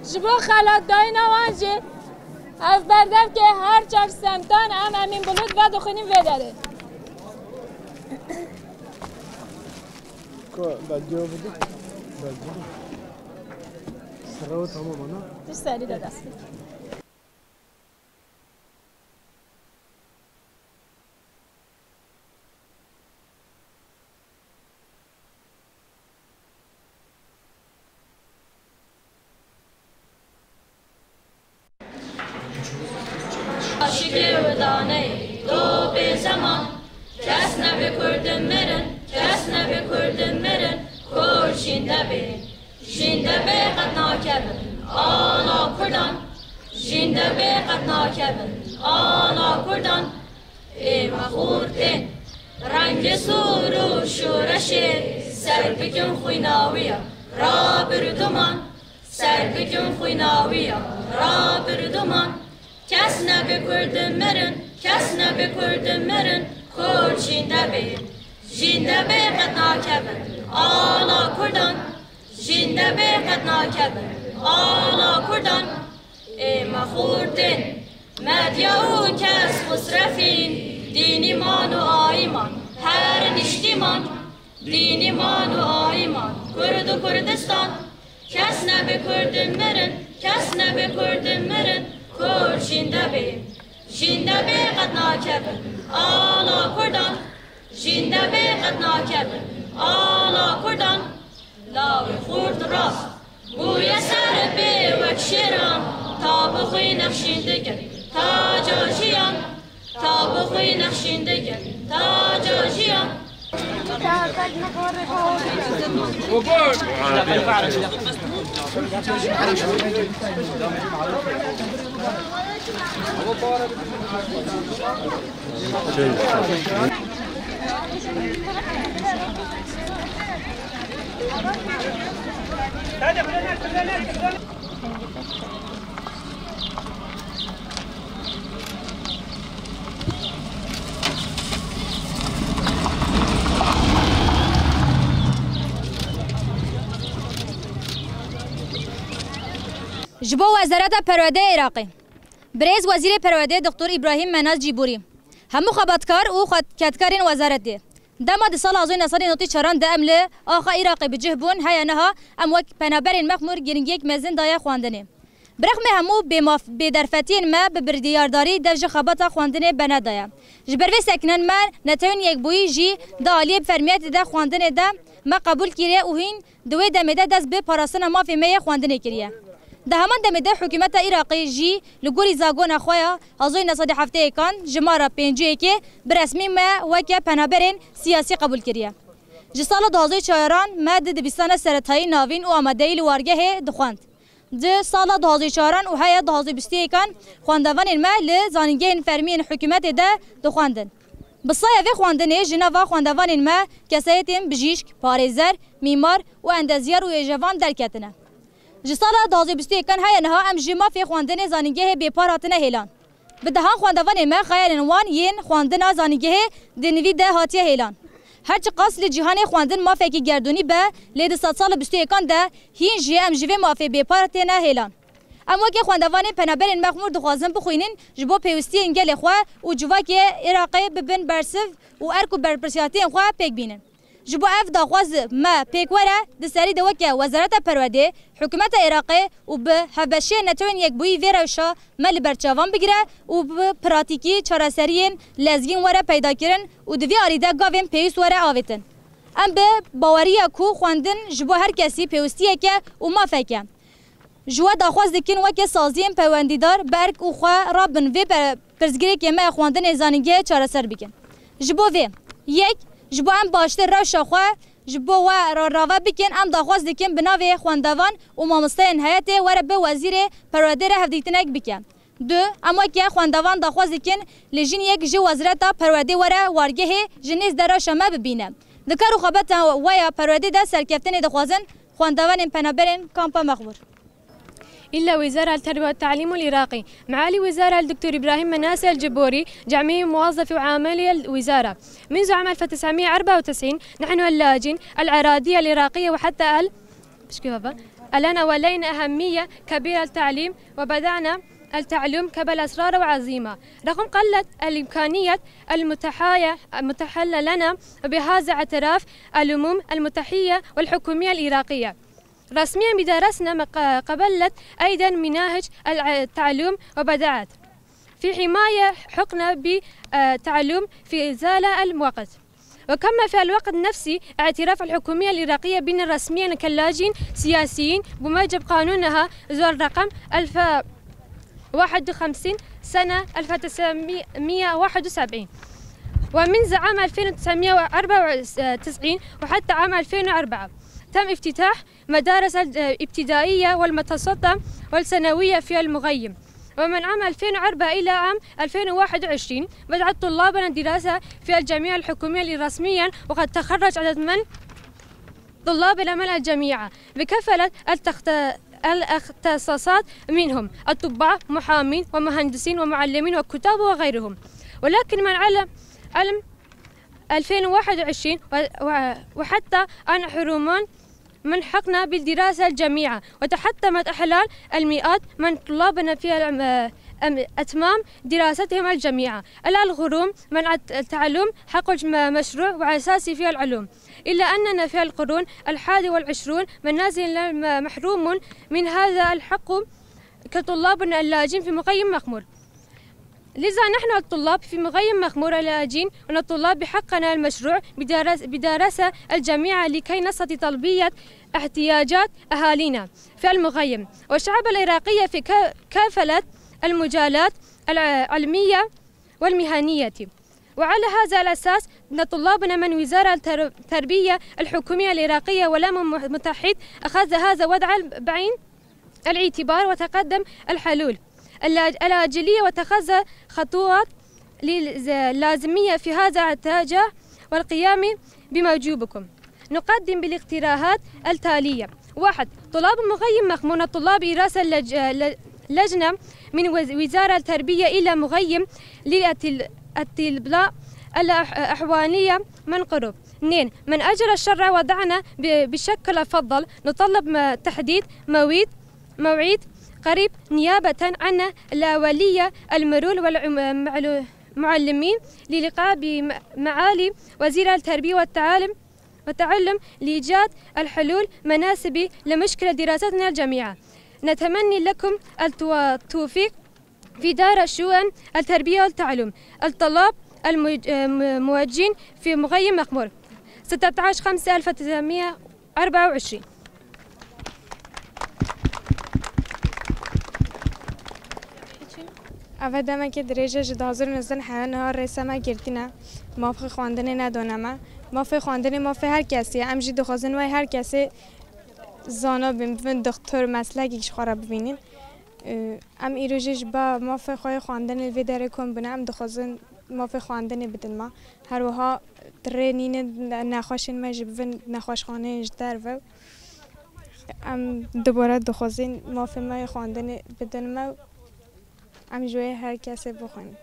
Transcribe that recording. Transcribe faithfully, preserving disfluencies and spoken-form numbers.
Ji bo xelatdayîna wan jî ev berdevkê her çar semtan em Emîn Bulut vedixwînin vê derê. Ka belgeya bidik. Belge. Sıra o tamam ana. Tu serî de dest bik. Aşikê widanê do bê zeman, kes nebe Kurdin mirin, kes nebe Kurdin mirin, Kurd jînde bê. Jînde bê qet nakevin, ala Kurdan. Jînde bê qet nakevin, ala Kurdan. Ê me xûr tên. Rengê sor û şoreşê ser bikin xwîna wî ya, rabirduman. Ser bikin xwîna wî ya, rabirduman. Kes nebe Kurdin mirin, kes nebe Kurdin mirin, Kurd jînde bê. Jînde bê qet nakevin, ala Kurdan. Jînde bê qet nakevin, ala Kurdan. Ê me xûr tên. Medya û kes xusrefîn, dînî man û ayîman, her niştîman. Dînî man û ayîman, Kurd û Kurdistan. Kes nebe Kurdin mirin, kes nebe Kurdin mirin, Kurd jînde bê. Jînde bê qet nakevin, ala Kurdan. Jînde bê qet nakevin, ala Kurdan. Lawê xurt rast bûye ser bê wek şêran, ta bi xwî nexşîn dikin taca jiyan. Ta bi xwî nexşîn dikin taca jiyan. Ji bo Wezareta Perwerdeyê Iraqê, Birêz Wezîrê Perwerdeyê Doktor Îbrahîm Menaz Cîbûrî, hemû xebatkar û xwe-, kedkarên wezaretê, dema di sala hezar û neh sed û newid û çaran de em li axa Iraqê bi cih bûn, heye niha em wek penaberên mexmûr girîngiyek mezin daye xwendinê. Bi rexmê hemû bêmaf-, bêderfetiyên me bi biryardarî dev ji xebata xwendinê bene daye. Ji ber vê sekinen me Netewên Yekbûyî jî di aliyê fermiyetê de xwendinê de me qebûl kiriye û hîn di wê demê de dest bi parastina mafê me yê xwendinê kiriye. Di heman demê de hikûmeta Iraqê jî li gorî zagona xwe ya hezar û neh sed û heftêyekan jimara pêncî yekê bi resmî me weke penaberên siyasî qebûl kiriye. Ji sala du hazar û çaran me di dibistana seretayî navîn û amadeyî li wargehê dixwend. Di sala du hazar û çaran û heya du hazar û bîst û yekan xwendevanên me li zanîngehên fermî yên hikûmetê de dixwendin. Bi saya vê xwendinê ji nava xwendevanên me kesayetên bijîşk, parêzer, mîmar û endezyar û êjevan derketine. Ji sala du hazar û bîst û yekan heye niha em ji mafê xwendinê zanîngehê bêpar hatine hêlan. Bi dehan xwendevanê me xeyalên wan yên xwendina zanîngehê di nivî de hatiye hêlan. Her çiqas li cîhanê xwendin mafekî gerdûnî be, lê di sedsala bîst û yekan de hîn jî em ji vê mafê bêpar têne hêlan. Em weke xwendevanên penaberên mexmûr dixwazin bixwînin, ji bo pêwistiyên gelê xwe û civakê Iraqê bibin bersiv û erk û berpirsiyatiyên xwe pêk bînin. Ji bo ev daxwaz me pêk were, di serî de weke Wezareta Perwerdê, hikûmeta Iraqê û bi hevbeşiya Netewên Yekbûyî vê rewşa me li ber çavan bigire û bi pratîkî çareseriyên lezgîn were peydakirin û di vî alî de gavên pêwîst were avêtin. Em bi baweriya ku xwendin ji bo her kesî pêwistiyeke û mafeke. Ji we daxwaz dikin weke saziyên peywendîdar bi erk û xwe rabin vê pe-, pirsgirêkê me xwendinê zanîngehê çareser bikin. Ji bo vê, yek, ji bo em baştir rewşa xwe ji bo we re rave bikin, em daxwaz dikin bi navê xwendevan û mamosteyên heyetê were bi wezîrê perwerdê re hevdîtinek bike. Du, em weke xwendevan daxwaz dikin lêjîniyek ji Wezareta Perwerdê were wargehê ji nêz de rewşa me bibîne. Di kar û xebata we ya perwerdê de serkeftinê dixwazin xwendevanên penaberên kampa mexmûr. إلا وزارة التربية والتعليم العراقي، معالي وزارة الدكتور إبراهيم مناسي الجبوري، جميع موظفي وعاملي الوزارة. منذ عام ألف وتسعمية وأربعة وتسعين نحن اللاجئين الأراضي العراقية وحتى ال-، بشكي بابا. لنا ولينا أهمية كبيرة التعليم، وبدأنا التعلم قبل أسرار وعظيمة. رغم قلة الإمكانيات المتاحة، المتاحة لنا، وبهذا اعتراف الأمم المتحدة والحكومية العراقية. رسميًا بدرسنا مق-، قبلت أيضًا مناهج الع-، التعلم وبدأت في حماية حقنا بتعلم في إزالة الوقت. وكما في الوقت نفسه اعتراف الحكومية العراقية بنا رسميًا كلاجئين سياسيين بموجب قانونها زور رقم ألف واحد وخمسين سنة ألف وتسعمية وواحد وسبعين، ومنذ عام ألفين وتسعمية وأربعة وتسعين وحتى عام ألفين وأربعة تم افتتاح مدارس الابتدائية والمتوسطة والثانوية في المغيم. ومن عام ألفين وأربعة إلى عام ألفين وواحد وعشرين بدأت طلابنا الدراسة في الجامعة الحكومية رسميًا، وقد تخرج عدد من طلابنا من الجامعة بكافة التخت-، الاختصاصات، منهم أطباء، محامين، ومهندسين، ومعلمين، وكتاب، وغيرهم. ولكن من علم، علم ألفين وواحد وعشرين و-، و-، وحتى أن حرمان من حقنا بالدراسة الجامعة، وتحتمت إحلال المئات من طلابنا في العم-، أم-، أتمام دراستهم الجامعة. ألا الغروم من الت-، التعلم حق الم-، مشروع وأساسي في العلوم، إلا أننا في القرون الحادي والعشرون ما زلنا م-، محرومون من هذا الحق كطلاب اللاجئين في مخيم مخمور. لذا نحن الطلاب في مخيم مخمور اللاجئين ونطلب بحقنا المشروع بدرس-، بدراسة الجامعة لكي نستطيع تلبية احتياجات أهالينا في المخيم والشعب العراقية في ك-، كافة المجالات العلمية والمهنية. وعلى هذا الأساس، إن طلابنا من وزارة التر-، التربية الحكومية العراقية والأمم المتحد أخذ هذا وضع بعين الاعتبار وتقدم الحلول اللاج-، العاجلية واتخذ خطوات لل-، لازمية في هذا الاتجاه والقيام بموجوبكم. نقدم بالاقتراحات التالية: واحد، طلاب مخيم مخمور، طلاب إراسة لج-، ل-، لجنة من وز-، وزارة التربية إلى مخيم للأطل-، الأطباء الأح-، أحوانية من قرب. اثنين، من أجل الشرع وضعنا ب-، بشكل أفضل، نطلب م-، تحديد موعد، موعد قريب نيابة عن الأولية المرول والعم-، معلو-، معلمين للقاء بم-، معالي وزير التربية والتعليم، والتعلم لإيجاد الحلول مناسبة لمشكلة دراستنا الجامعة. نتمنى لكم التو-، التوفيق في دار الشؤون التربية والتعليم. الطلاب المج-، م-، موجهين في مخيم مخمور، ستة عشر خمسة ألف وتسعمية وأربعة وعشرين. Eve demekê dirêj e, ji du hazar û nozdeh heya niha rêsa me girtîne. Mafê xwendinê nedane me. Mafê xwendinê mafê her kesî ye. Em jî dixwazin wê her kesê zana bin, bibin doktor, meslekek ji xwe re bibînin. Em îro jî ji ba mafê xwe yê xwendinê li vê derê kom bûne, em dixwazin mafê xwendinê bidin me. Her wiha rê nînin ne-, nexweşên me jî bibin nexweşxaneyên ji derve. Em dubare dixwazin mafê me yê xwendinê bidin me û em ji wê her kesê bixwînin.